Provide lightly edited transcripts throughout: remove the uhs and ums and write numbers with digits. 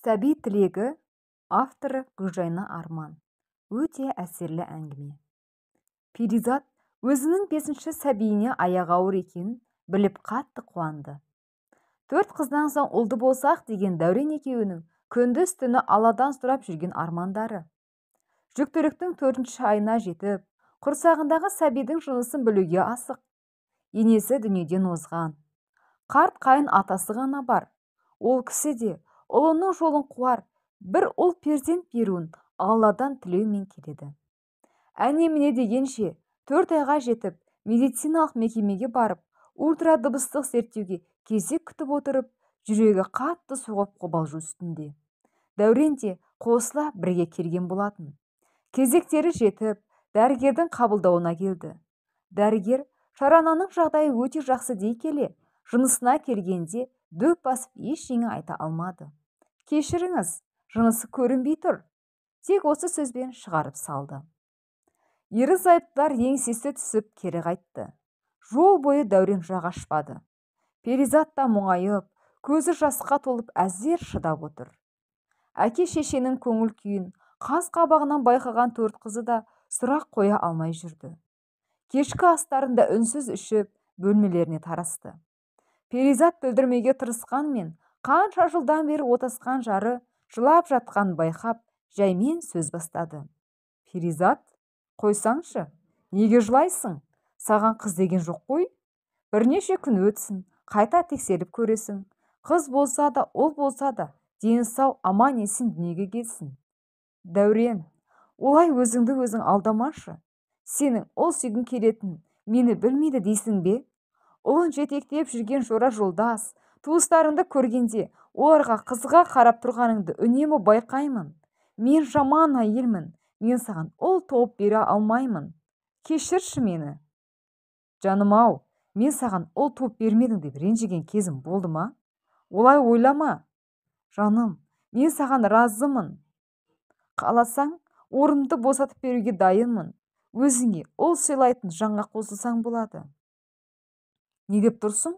Сәби тілегі, авторы Гүлжайна Арман. Өте әсерлі әңгіме. Перизат өзінің бесінші сәбиіне аяғы ауыр екенін біліп қатты қуанды. Төрт қыздан соң ұлды болсақ деген Дәурен екеуінің күндіз-түні Алладан сұрап жүрген армандары. Жүктіліктің төртінші айына жетіп, құрсағындағы сәбидің жынысын білуге асық. Енесі дүниеден озған. Қарт қайын атасы ғана бар. Ол кісі де ұлының жолын қуар, бір ұл перзент беруін Алладан тілеумен келеді. Әне-міне дегенше, 4 айға жетіп, медициналық мекемеге барып, ультрадыбыстық зерттеуге кезек күтіп отырып, жүрегі қатты соғып қобалжу үстінде. Дәурен де қосыла бірге келген болатын. Кезектері жетіп, дәрігердің қабылдауына келді. Дәрігер Шарананың жағдайы өте жақсы дей келе, жынысына келгенде дөп басып ештеңе айта алмады. Кешіріңіз, жынысы көрінбей тұр. Тек осы сөзбен шығарып салды. Ерлі-зайыптылар еңсесі түсіп кері қайтты. Жол бойы Дәурен жақ ашпады. Перизат та мұңайып, көзі жасқа толып әзер шыдап отыр. Әке шешенің көңіл күйін қас қабағынан байқаған төрт қызы да сұрақ қоя алмай жүрді. Кешкі астарында үнсіз ішіп, бөлмелеріне тарасты. Перизат білдірмеуге тырысқанмен, қанша жылдан бері отасқан жары жылап жатқан байқап, жаймен сөз бастады. Перизат, қойсаңшы, неге жылайсың? Саған қыз деген жоқ қой. Бірнеше күн өтсін, қайта тексеріп көресің. Қыз болса да, ұл болса да, дені сау аман-есен дүниеге келсін. Дәурен, олай өзіңді өзің алдамашы. Сенің ұл сүйгің келетін, мені білмейді дейсің бе? Ұлын жетектеп жүрген жора жолдас, туыстарыңды көргенде оларға қызыға қарап тұрғаныңды үнемі байқаймын. Мен жаман әйелмін, мен саған ұл тауып бере алмаймын. Кешірші мені. Жаным-ау, мен саған ұл туып бермедің деп ренжіген кезім болды ма? Олай ойлама. Жаным, мен саған разымын. Қаласаң, орнымды босатып беруге дайынмын. Өзіңе ұл сыйлайтын жанға қосылсаң болады. Не деп тұрсың?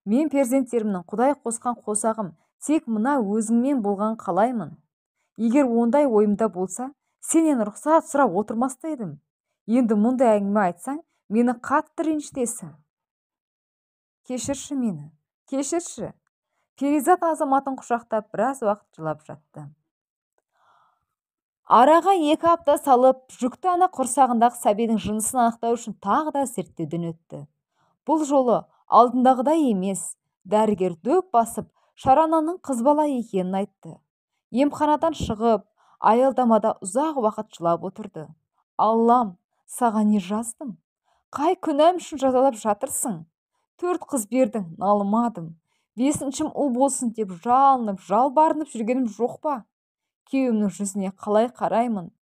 Мен перзенттерімнің Құдай қосқан қосағым тек мына өзіңмен болған қалаймын. Егер ондай ойымда болса, сенен рұқсат сұрап отырмас та едім. Енді мұндай әңгіме айтсаң, мені қатты ренжітесің. Кешірші мені, кешірші. Перизат азаматын құшақтап біраз уақыт жылап жатты. Араға 2 апта салып, жүкті ана құрсағындағы сәбидің жынысын анықтау үшін тағы да зерттеуден өтті. Бұл жолы алдындағыдай емес, дәрігер дөп басып, Шарананың қыз бала екенін айтты. Емханадан шығып, аялдамада ұзақ уақыт жылап отырды. Аллам, саған не жаздым? Қай күнәм үшін жазалап жатырсың? 4 қыз бердің, налымадым. 5-шім ұл болсын деп жалынып, жалбарынып жүргенім жоқ па? Күйеуімнің жүзіне қалай қараймын?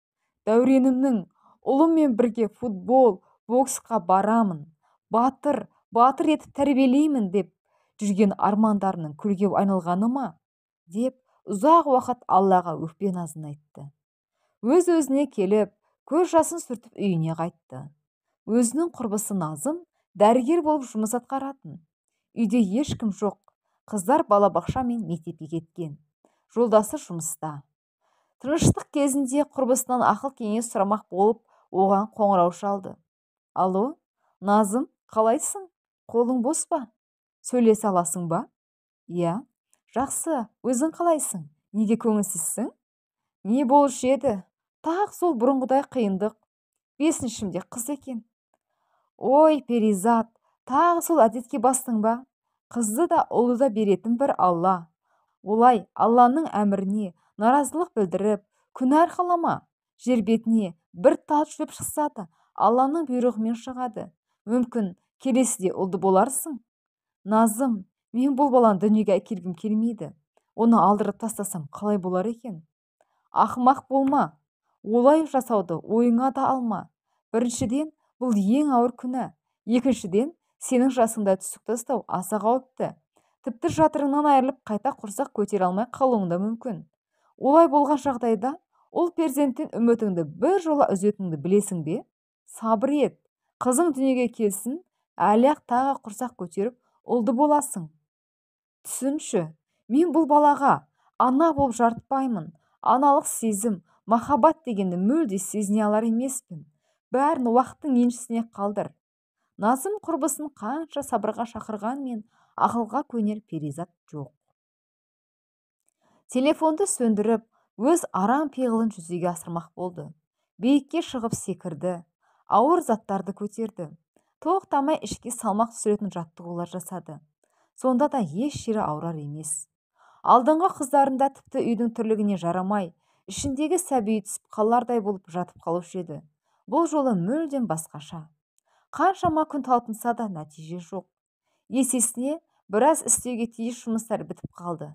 Дәуренімнің ұлыммен бірге футбол, боксқа барамын. Батыр, батыр етіп тәрбиелеймін деп жүрген армандарының күлге айналғаны ма? Деп ұзақ уақыт Аллаға өкпе назын айтты. Өз-өзіне келіп, көз жасын сүртіп үйіне қайтты. Өзінің құрбысы Назым дәрігер болып жұмыс атқаратын. Үйде ешкім жоқ. Қыздар балабақша мен мектепке кеткен. Жолдасы жұмыста. Тыныштық кезінде құрбысынан ақыл кеңес сұрамақ болып, оған қоңырау шалды. Алло, Назым, қалайсың? Қолың бос па? Сөйлесе аласың ба? Иә, жақсы, өзің қалайсың? Неге көңілсізсің? Не болушы еді? Тағы сол бұрынғыдай қиындық. 5-шімде қыз екен. Ой, Перизат, тағы сол әдетке бастың ба? Қызды да ұлды да беретін бір Алла. Олай Алланың әміріне наразылық білдіріп, күнә арқалама. Жер бетіне бір тал шөп шықса да, Алланың бұйрығымен шығады. Мүмкін, келесіде ұлды боларсың. Назым, мен бұл баланы дүниеге әкелгім келмейді. Оны алдырып тастасам қалай болар екен? Ақымақ болма. Олай жасауды ойыңа да алма. Біріншіден, бұл ең ауыр күнә. Екіншіден, сенің жасыңда түсік тастау аса қауіпті. Тіпті жатырыңнан айырылып қайта құрсақ көтере алмай қалуың да мүмкін. Олай болған жағдайда ұл перзенттен үмітіңді бір жола үзетініңді білесің бе? Сабыр ет. Қызың дүниеге келсін, әлі-ақ тағы құрсақ көтеріп ұлды боласың. Түсінші, мен бұл балаға Ана болып жарытпаймын. Аналық сезім, махаббат дегенді мүлде сезіне алар емеспін. Бәрін уақыттың еншісіне қалдыр. Назым құрбысын қанша сабырға шақырғанмен ақылға көнер перизат жоқ. Телефонды сөндіріп, өз арам пиғылын жүзеге асырмақ болды. Биікке шығып секірді, ауыр заттарды көтерді. Тоқтамай ішке салмақ түсіретін жаттығулар жасады. Сонда да еш жері ауырар емес. Алдыңғы қыздарында тіпті үйдің тірлігіне жарамай, ішіндегі сәбиі түсіп қалардай болып жатып қалушы еді. Бұл жолы мүлдем басқаша. Қаншама күн талпынса да нәтиже жоқ. Есесіне біраз істеуге тиіс жұмыстар бітіп қалды.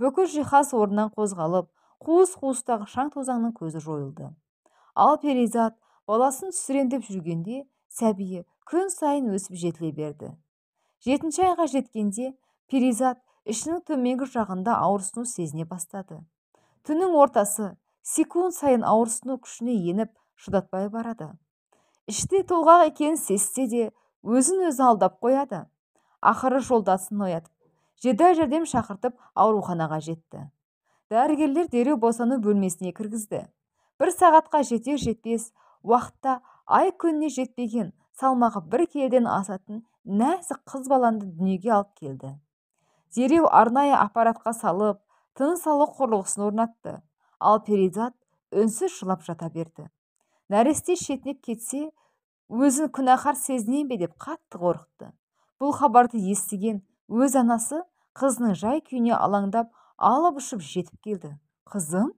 Бүкіл жиһаз орнынан қозғалып, қуыс-қуыстағы шаң-тозаңның көзі жойылды. Ал перизат баласын түсірем деп жүргенде сәбиі күн сайын өсіп жетіле берді. 7-ші айға жеткенде перизат ішінің төменгі жағында ауырсыну сезіне бастады. Түннің ортасы секунд сайын ауырсыну күшіне еніп, шыдатпай барады. Іште толғақ екенін сезсе де, өзін өзі алдап қояды. Ақыры жолдасын оятып, жедел жәрдем шақыртып ауруханаға жетті. Дәрігерлер дереу босану бөлмесіне кіргізді. Бір сағатқа жетер-жетпес уақытта ай күніне жетпеген, салмағы 1 келіден асатын нәзік қыз баланы дүниеге алып келді. Дереу арнайы аппаратқа салып, тыныс алу құрылғысын орнатты. Ал перизат үнсіз жылап жата берді. Нәресте шетінеп кетсе, өзін күнәһар сезіне ме деп қатты қорықты. Бұл хабарды естіген өз анасы қызының жай күйіне алаңдап, алып ұшып жетіп келді. Қызым,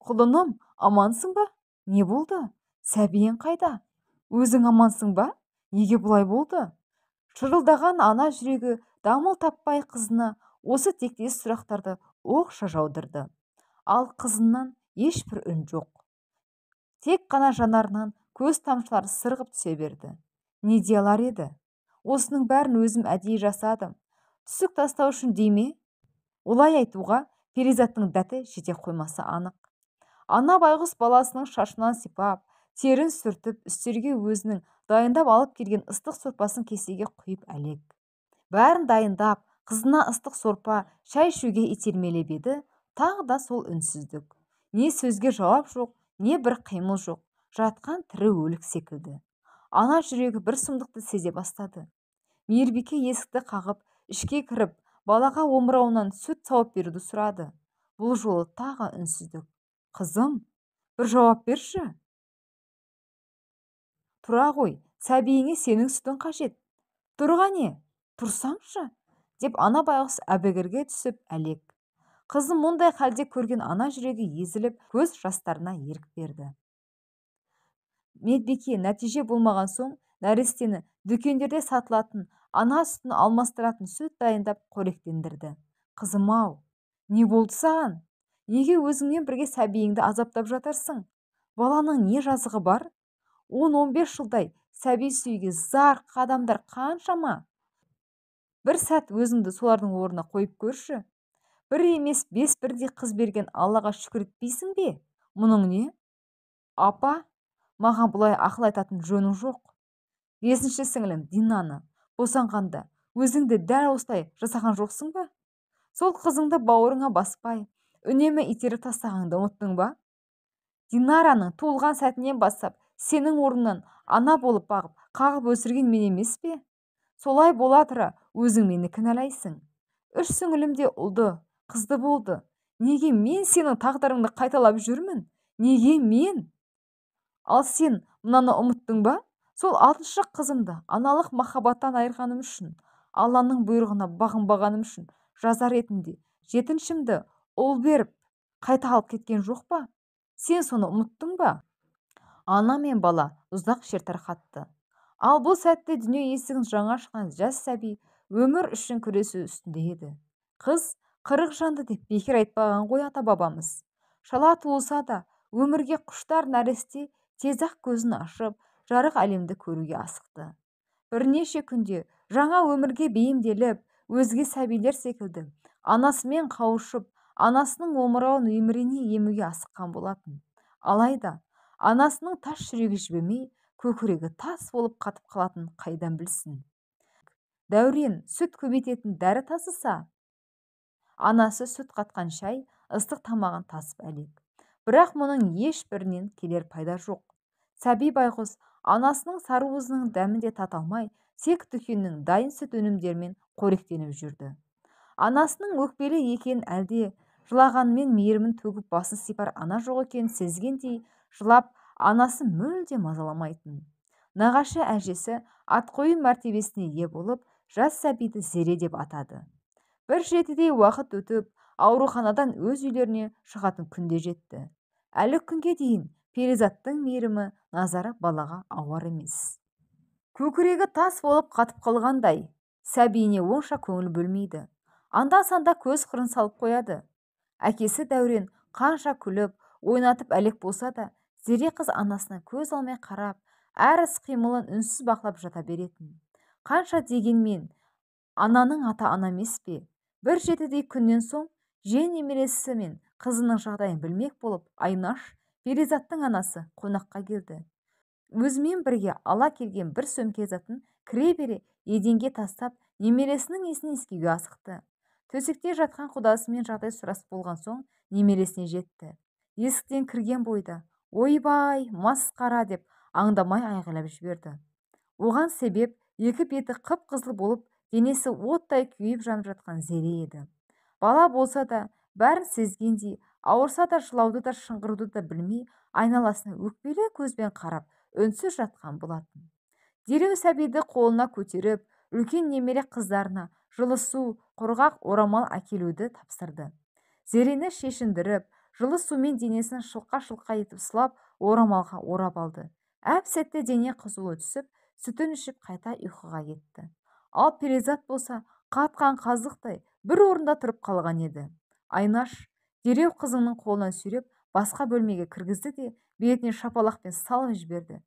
құлыным, амансың ба? Не болды? Сәбиің қайда? Өзің амансың ба? Неге бұлай болды? Шырылдаған ана жүрегі дамыл таппай қызына осы тектес сұрақтарды оқша жаудырды. Ал қызынан ешбір үн жоқ. Тек қана жанарынан көз тамшылары сырғып түсе берді. Не дей алар еді? Осының бәрін өзім әдейі жасадым. Түсік тастау үшін дей ме? Олай айтуға перизаттың дәті жете қоймасы анық. Ана байғұс баласының шашынан сипап, терін сүртіп, үстелге өзінің дайындап алып келген ыстық сорпасын кесеге құйып әлек. Бәрін дайындап, қызына ыстық сорпа, шай ішуге итермелеп еді, тағы да сол үнсіздік. Не сөзге жауап жоқ, не бір қимыл жоқ, жатқан тірі өлік секілді. Ана жүрегі бір сұмдықты сезе бастады. Мейірбике есікті қағып, ішке кіріп, балаға омырауынан сүт сауып беруді сұрады. Бұл жолы тағы үнсіздік. Қызым, бір жауап берші. Тұра ғой, сәбиіңе сенің сүтің қажет. Тұрға не? Тұрсаңшы, деп ана байғұс әбігерге түсіп әлек. Қызын мұндай халде көрген ана жүрегі езіліп, көз жастарына ерік берді. Медбике нәтиже болмаған соң, нәрестені дүкендерде сатылатын ана сүтін алмастыратын сүт дайындап қоректендірді. Қызым-ау, не болды саған? Неге өзіңмен бірге сәбиіңді азаптап жатарсың? Баланың не жазығы бар? 10-15 жылдай сәби сүюге зар қадамдар қаншама? Бір сәт өзіңді солардың орнына қойып көрші. Бір емес 5 бірдей қыз берген Аллаға шүкір етпейсің бе? Мұның не? Апа, маған бұлай ақыл айтатын жөнің жоқ. 5-ші сіңілім Динаны босанғанда өзіңді дәл осылай жасаған жоқсың ба? Сол қызыңды бауырыңа баспай, үнемі итеріп тастағаныңды ұмыттың ба? Динараның туылған сәтінен бастап сенің орныңнан ана болып бағып, қағып өсірген мен емес пе? Солай бола тұра өзің мені кінәлайсың. 3 сіңілім де ұлды, қызды болды. Неге мен сенің тағдырыңды қайталап жүрмін? Неге мен? Ал сен мынаны ұмыттың ба? Сол 6-шы қызымды аналық махаббаттан айырғаным үшін, Алланың бұйрығына бағынбағаным үшін жаза ретінде 7-шімді ұл беріп қайта алып кеткен жоқ па? Сен соны ұмыттың ба? Ана мен бала ұзақ шер тарқатты. Ал бұл сәтте дүние есігін жаңа ашқан жас сәби өмір үшін күресу үстінде еді. Қыз 40 жанды деп бекер айтпаған ғой ата-бабамыз. Шала туылса да өмірге құштар нәресте тез-ақ көзін ашып, жарық әлемді көруге асықты. Бірнеше күнде жаңа өмірге бейімделіп, өзге сәбилер секілді анасымен қауышып, анасының омырауын емірене емуге асыққан болатын. Алайда анасының тас жүрегі жібімей, көкірегі тас болып қатып қалатын қайдан білсін. Дәурен сүт көбейтетін дәрі тасыса, анасы сүт қатқан шай, ыстық тамағын тасып әлек. Бірақ мұның ешбірінен келер пайда жоқ. Сәби байғұс анасының сары уызының дәмін де тата алмай, тек дүкеннің дайын сүт өнімдерімен қоректеніп жүрді. Анасының өкпелі екенін әлде жылағанымен мейірімін төгіп басын сипар ана жоқ екенін сезгендей жылап, анасын мүлде мазаламайтын. Нағашы әжесі ат қою мәртебесіне ие болып, жас сәбиді Зере деп атады. Бір жетідей уақыт өтіп, ауруханадан өз үйлеріне шығатын күн де жетті. Әлі күнге дейін Перизаттың мейірімі назары балаға ауар емес. Көкірегі тас болып қатып қалғандай, сәбиіне онша көңіл бөлмейді. Анда-санда көз қырын салып қояды. Әкесі Дәурен қанша күліп, ойнатып әлек болса да, Зере қыз анасына көз алмай қарап, әр іс-қимылын үнсіз бақылап жата беретін. Қанша дегенмен, ананың ата ана емес пе? Бір жетідей күннен соң жиен немересі мен қызының жағдайын білмек болып, Айнаш, Перизаттың анасы, қонаққа келді. Өзімен бірге ала келген бір сөмке затын кіре бере еденге тастап, немересінің есін иіскеуге асықты. Төсекте жатқан құдасымен жағдай сұрасып болған соң немересіне жетті. Есіктен кірген бойда, «Ойбай, масқара!» деп аңдамай айғайлап жіберді. Оған себеп екі беті қып-қызыл болып, денесі оттай күйіп жанып жатқан Зере еді. Бала болса да, бәрін сезгендей, ауырса да жылауды да шыңғыруды да білмей, айналасына өкпелі көзбен қарап, үнсіз жатқан болатын. Дереу сәбиді қолына көтеріп, үлкен немере қыздарына жылы су, құрғақ орамал әкелуді тапсырды. Зерені шешіндіріп, жылы сумен денесін шылқа-шылқа етіп сылап, орамалға орап алды. Әп-сәтте дене қызуы түсіп, сүтін ішіп қайта ұйқыға кетті. Ал Перизат болса, қатқан қазықтай бір орында тұрып қалған еді. Айнаш дереу қызының қолынан сүйреп, басқа бөлмеге кіргізді де, бетіне шапалақпен салып жіберді.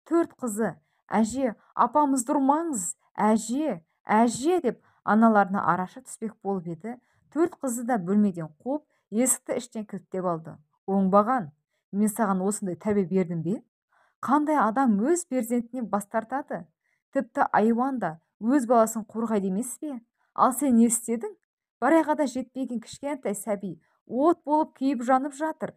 Төрт қызы, «Әже, апамызды ұрмаңыз, әже, әже!» деп аналарына араша түспек болып еді. Төрт қызы да бөлмеден қуып, есікті іштен кілттеп алды. «Оңбаған, мен саған осындай тәрбие бердім бе? Қандай адам өз перзентінен бас тартады? Тіпті айуан да өз баласын қорғайды емес пе? Ал сен не істедің? Бір айға да жетпеген кішкентай сәби от болып күйіп жанып жатыр.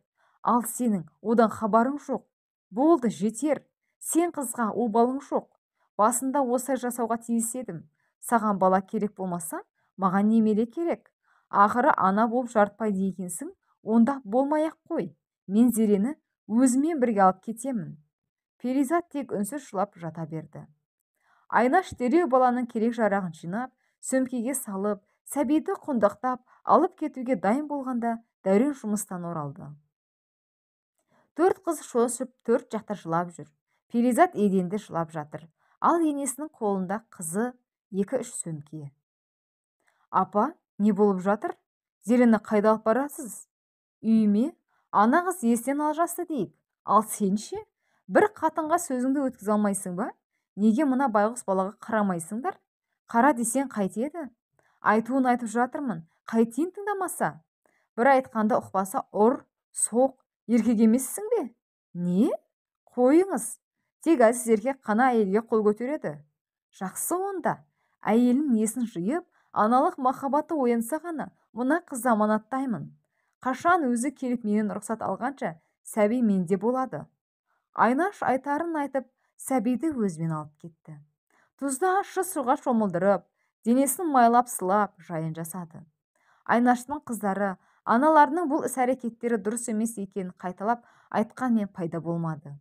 Ал сенің одан хабарың жоқ. Болды, жетер. Сен қызға обалың жоқ. Басында осылай жасауға тиіс едім. Саған бала керек болмаса, маған немере керек. Ақыры ана болып жарытпайды екенсің, онда болмай-ақ қой. Мен Зерені өзіммен бірге алып кетемін». Перизат тек үнсіз жылап жата берді. Айнаш дереу баланың керек-жарағын жинап, сөмкеге салып, сәбиді құндақтап, алып кетуге дайын болғанда Дәурен жұмыстан оралды. Төрт қыз шошып, төрт жақта жылап жүр. Перизат еденде жылап жатыр. Ал енесінің қолында қызы 2-3 сөмке. «Апа, не болып жатыр? Зерені қайда алып барасыз?» «Үйіме. Ана қыз естен алжасты дейік. Ал сен ше? Бір қатынға сөзіңді өткізе алмайсың ба? Неге мына байғұс балаға қарамайсыңдар? Қара десең қайтеді? Айтуын айтып жатырмын, қайтейін тыңдамаса? Бір айтқанда ұқпаса ұр, соқ, еркек емессің бе? Не? Қойыңыз. Тек әлсіз еркек қана әйелге қол көтереді. Жақсы онда. Әйелінің есін жиып, аналық махаббаты оянса ғана мына қызды аманаттаймын. Қашан өзі келіп менен рұқсат алғанша сәби менде болады». Айнаш айтарын айтып, сәбиді өзімен алып кетті. Тұзды ащы суға шомылдырып, денесін майлап сылап, жайын жасады. Айнаштың қыздары аналарының бұл іс-әрекеттері дұрыс емес екенін қайталап айтқанмен пайда болмады.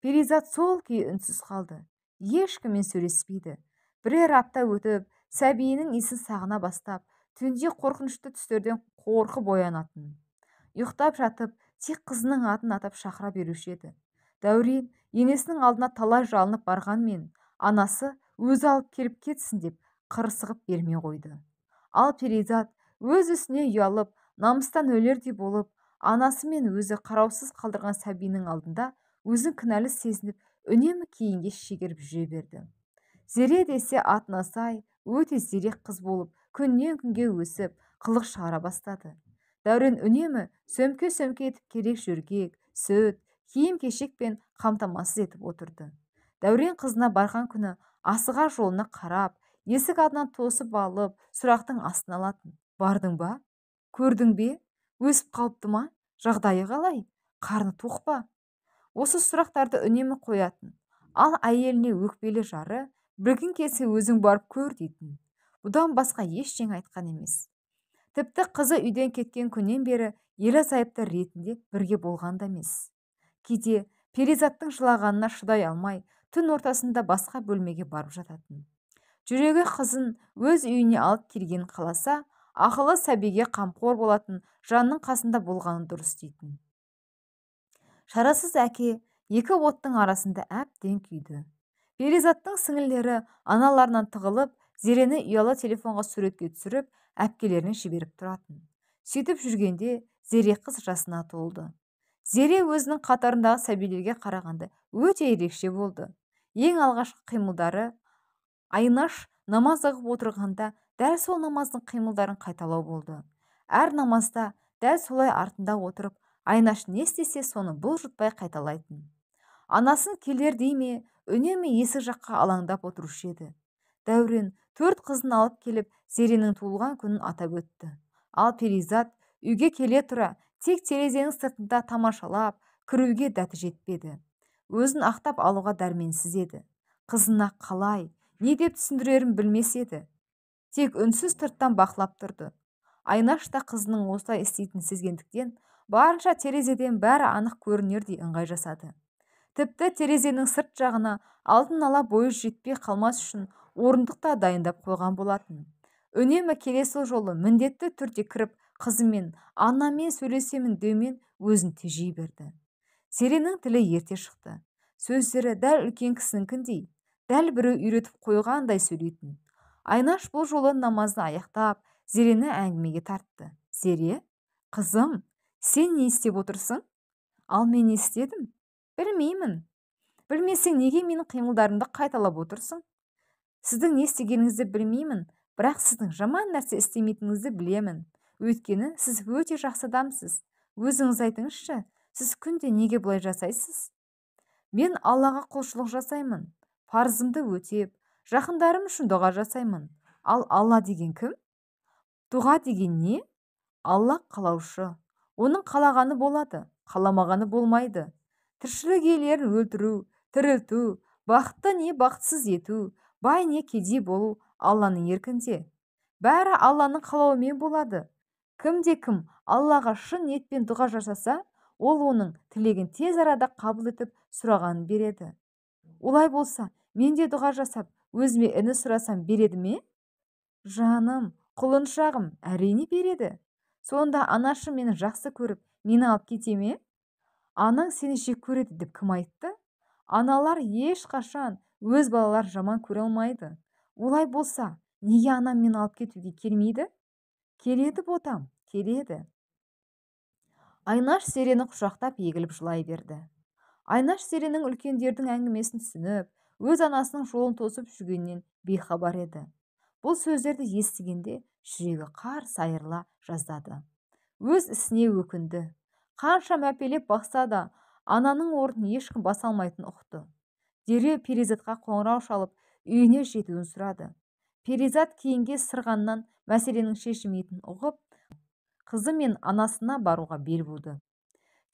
Перизат сол күйі үнсіз қалды. Ешкіммен сөйлеспейді. Бірер апта өтіп, сәбиінің иісін сағына бастап, түнде қорқынышты түстерден қорқып оянатын. Ұйықтап жатып, тек қызының атын атап шақыра беруші еді. Дәурен енесінің алдына талай жалынып барғанмен, анасы өзі алып келіп кетсін деп қырсығып бермей қойды. Ал Перизат өз үстіне ұялып, намыстан өлердей болып, анасы мен өзі қараусыз қалдырған сәбиінің алдында өзін кінәлі сезініп, үнемі кейінге шегеріп жүре берді. Зере десе атына сай, өте зерек қыз болып, күннен күнге өсіп, қылық шығара бастады. Дәурен үнемі сөмке-сөмке етіп керек жөргек, сүт, киім-кешекпен қамтамасыз етіп отырды. Дәурен қызына барған күні асыға жолына қарап, есік алдынан тосып алып, сұрақтың астына алатын. «Бардың ба? Көрдің бе? Өсіп қалыпты ма? Жағдайы қалай? Қарны тоқ па? Осы сұрақтарды үнемі қоятын. Ал әйеліне өкпелі жары, білгің келсе өзің барып көр дейтін. Бұдан басқа ештеңе айтқан емес. Тіпті қызы үйден кеткен күннен бері ерлі зайыпты ретінде бірге болған да емес. Кейде Перизаттың жылағанына шыдай алмай, түн ортасында басқа бөлмеге барып жататын. Жүрегі қызын өз үйіне алып келгенін қаласа, ақылы сәбиге қамқор болатын жанның қасында болғаны дұрыс дейтін. Шарасыз әке екі оттың арасында әбден күйді. Перизаттың сіңілілері аналарынан тығылып, Зерені ұялы телефонға суретке түсіріп, әпкелеріне жіберіп тұратын. Сөйтіп жүргенде Зере қыз жасына толды. Зере өзінің қатарындағы сәбилерге қарағанда өте ерекше болды. Ең алғашқы қимылдары Айнаш намаз оқып отырғанда дәл сол намаздың қимылдарын қайталау болды. Әр намазда дәл солай артында отырып, Айнаш не істесе соны бұлжытпай қайталайтын. Анасын келер дей ме, үнемі есік жаққа алаңдап отырушы еді. Дәурен 4 қызын алып келіп, Зеренің туылған күнін атап өтті. Ал Перизат үйге келе тұра, тек терезенің сыртында тамашалап, кіруге дәті жетпеді. Өзін ақтап алуға дәрменсіз еді. Қызына қалай, не деп түсіндірерін білмес еді. Тек үнсіз сырттан бақылап тұрды. Айнаш та қызының осылай істейтінін сезгендіктен, барынша терезеден бәрі анық көрінердей ыңғай жасады. Тіпті терезенің сырт жағына алдын ала бойы жетпей қалмас үшін орындық та дайындап қойған болатын. Үнемі келесі жолы міндетті түрде кіріп, қызымен, анамен сөйлесемін деумен өзін тежей берді. Зеренің тілі ерте шықты. Сөздері дәл үлкен кісінікіндей, дәл біреу үйретіп қойғандай сөйлейтін. Айнаш бұл жолы намазын аяқтап, Зерені әңгімеге тартты. Зере, қызым, сен не істеп отырсың? Ал мен не істедім? Білмеймін. Білмесең неге менің қимылдарымды қайталап отырсың? Сіздің не істегеніңізді білмеймін, бірақ сіздің жаман нәрсе істемейтініңізді білемін. Өйткені сіз өте жақсы адамсыз. Өзіңіз айтыңызшы, сіз күнде неге бұлай жасайсыз? Мен Аллаға құлшылық жасаймын, парызымды өтеп, жақындарым үшін дұға жасаймын. Ал Алла деген кім? Дұға деген не? Алла қалаушы. Оның қалағаны болады, қаламағаны болмайды. Тіршілік иелерін өлтіру, тірілту, бақытты не бақытсыз ету, бай не кедей болу Алланың еркінде. Бәрі Алланың қалауымен болады. Кімде кім Аллаға шын ниетпен дұға жасаса, ол оның тілегін тез арада қабыл етіп, сұрағанын береді. Олай болса, мен де дұға жасап, өзіме іні сұрасам береді ме? Жаным, құлыншағым, әрине береді. Сонда анашым мені жақсы көріп, мені алып кете ме? Анаң сені жек көреді деп кім айтты? Аналар ешқашан өз балалар жаман көре алмайды. Олай болса, неге анам мені алып кетуге келмейді? Келеді ботам, келеді. Айнаш Зерені құшақтап егіліп жылай берді. Айнаш Зеренің үлкендердің әңгімесін түсініп, өз анасының жолын тосып жүргенінен бейхабар еді. Бұл сөздерді естігенде жүрегі қарс айырыла жаздады. Өз ісіне өкінді. Қанша мәпелеп бақса да, ананың орнын ешкім баса алмайтынын ұқты. Дереу Перизатқа қоңырау шалып, үйіне жетуін сұрады. Перизат кейінге сырғаннан мәселенің шешілмейтінін ұғып, қызы мен анасына баруға бел буды.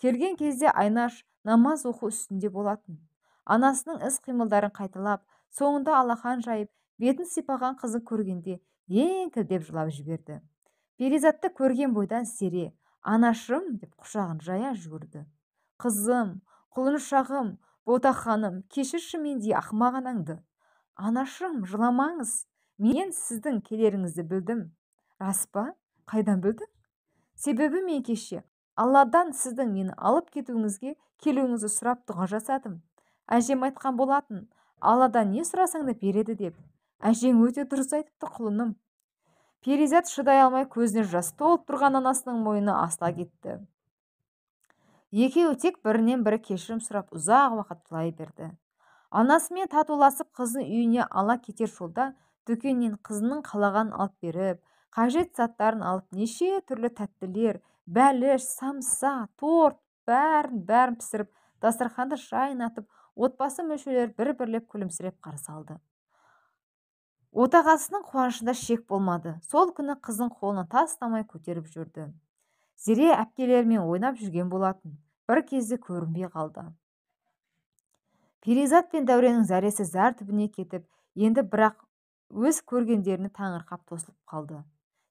Келген кезде Айнаш намаз оқу үстінде болатын. Анасының іс қимылдарын қайталап, соңында алақан жайып, бетін сипаған қызын көргенде еңкілдеп жылап жіберді. Перизатты көрген бойдан Зере, анашым деп құшағын жая жүгірді. Қызым, құлыншағым, ботақаным, кешірші мендей ақымақ анаңды. Анашым, жыламаңыз. Мен сіздің келеріңізді білдім. Рас па? Қайдан білдің? Себебі мен кеше Алладан сіздің мені алып кетуіңізге келуіңізді сұрап дұға жасадым. Әжем айтқан болатын, Алладан не сұрасаң да береді деп. Әжең өте дұрыс айтыпты, құлыным. Перизат шыдай алмай көзіне жас толып тұрған анасының мойнына асыла кетті. Екеуі тек бірінен бірі кешірім сұрап ұзақ уақыт жылай берді. Анасымен татуласып қызын үйіне ала кетер жолда дүкеннен қызының қалағанын алып беріп, қажет заттарын алып, неше түрлі тәттілер, бәліш, самса, торт, бәрін пісіріп, дастарханды жайнатып, отбасы мүшелері бір-бірлеп күлімсіреп қарсы алды. Отағасының қуанышында шек болмады. Сол күні қызын қолына тастамай көтеріп жүрді. Зере әпкелерімен ойнап жүрген болатын. Бір кезде көрінбей қалды. Перизат пен Дәуреннің зәресі зәр түбіне кетіп, енді бірақ өз көргендеріне таңырқап тосылып қалды.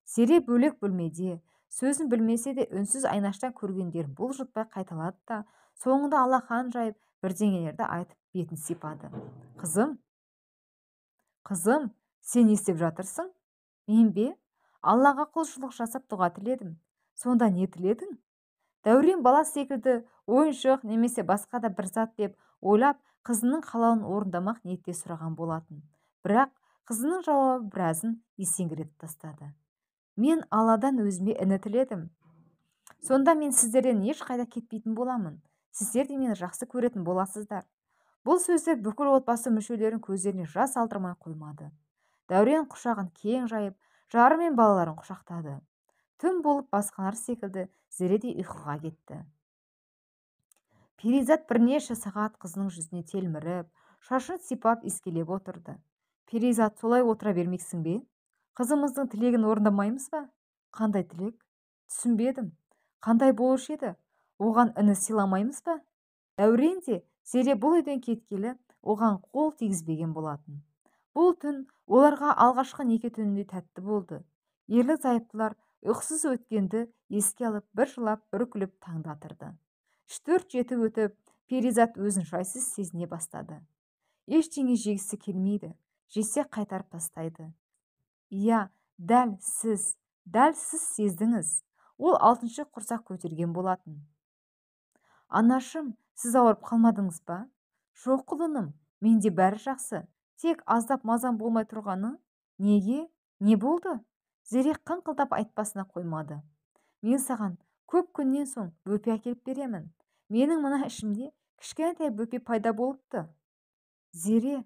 Зере бөлек бөлмеде, сөзін білмесе де үнсіз айнаштан көргендерін бұлжытпай қайталады да, соңында алақан жайып бірдеңелерді айтып бетін сипады. Қызым, қызым, сен не істеп жатырсың? Мен бе? Аллаға құлшылық жасап дұға тіледім. Сонда не тіледің? Дәурен бала секілді ойыншық немесе басқа да бір зат деп ойлап, қызының қалауын орындамақ ниетте сұраған болатын. Бірақ қызының жауабы біразын есеңгіретіп тастады. Мен Алладан өзіме іні тіледім. Сонда мен сіздерден ешқайда кетпейтін боламын. Сіздер де мені жақсы көретін боласыздар. Бұл сөздер бүкіл отбасы мүшелерінің көздеріне жас алдырмай қоймады. Дәурен құшағын кең жайып, жары мен балаларын құшақтады. Түн болып басқалар секілді Зере де ұйқыға кетті. Перизат бірнеше сағат қызының жүзіне телміріп, шашын сипап иіскелеп отырды. Перизат, солай отыра бермексің бе? Қызымыздың тілегін орындамаймыз ба? Қандай тілек? Түсінбедім. Қандай болушы еді? Оған іні сыйламаймыз ба? Дәурен де Зере бұл үйден кеткелі оған қол тигізбеген болатын. Бұл түн оларға алғашқы неке түніндей тәтті болды. Ерлі зайыптылар ұйқысыз өткенді еске алып, бір жылап, бір күліп таңды атырды. 3-4 өтіп, Перизат өзін жайсыз сезіне бастады. Ештеңе жегісі келмейді, жесе қайтарып тастайды. Иә, дәл сіз сездіңіз. Ол 6-шы құрсақ көтерген болатын. Анашым, сіз ауырып қалмадыңыз ба? Жоқ, құлыным, менде бәрі жақсы. Тек аздап мазам болмай тұрғаны. Неге? Не болды? Зере қыңқылдап айтпасына қоймады. Мен саған көп күннен соң бөпе әкеліп беремін. Менің мына ішімде кішкентай бөпе пайда болыпты. Зере,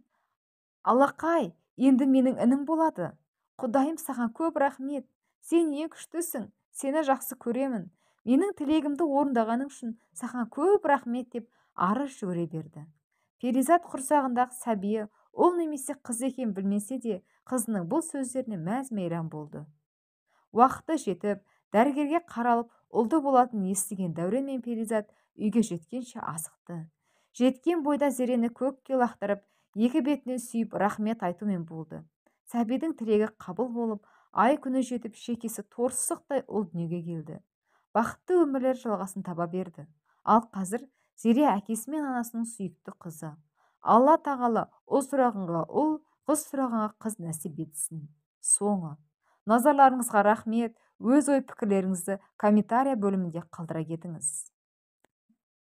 алақай, енді менің інім болады. Құдайым, саған көп рахмет. Сен ең күштісің, сені жақсы көремін. Менің тілегімді орындағаның үшін саған көп рахмет деп ары жүгіре берді. Перизат құрсағындағы сәбиі ұл немесе қыз екенін білмесе де, қызының бұл сөздеріне мәз-мейрам болды. Уақыты жетіп, дәрігерге қаралып, ұлды болатынын естіген Дәурен мен Перизат үйге жеткенше асықты. Жеткен бойда Зерені көкке лақтырып, екі бетінен сүйіп рахмет айтумен болды. Сәбидің тілегі қабыл болып, ай күні жетіп, шекесі торсықтай ұл дүниеге келді. Бақытты өмірлер жалғасын таба берді. Ал қазір Зере әкесі мен анасының сүйікті қызы. Алла тағала ұл сұрағанға ұл, қыз сұрағанға қыз нәсіп етсін. Соңы. Назарларыңызға рахмет. Өз ой пікірлеріңізді комментария бөлімінде қалдыра кетіңіз.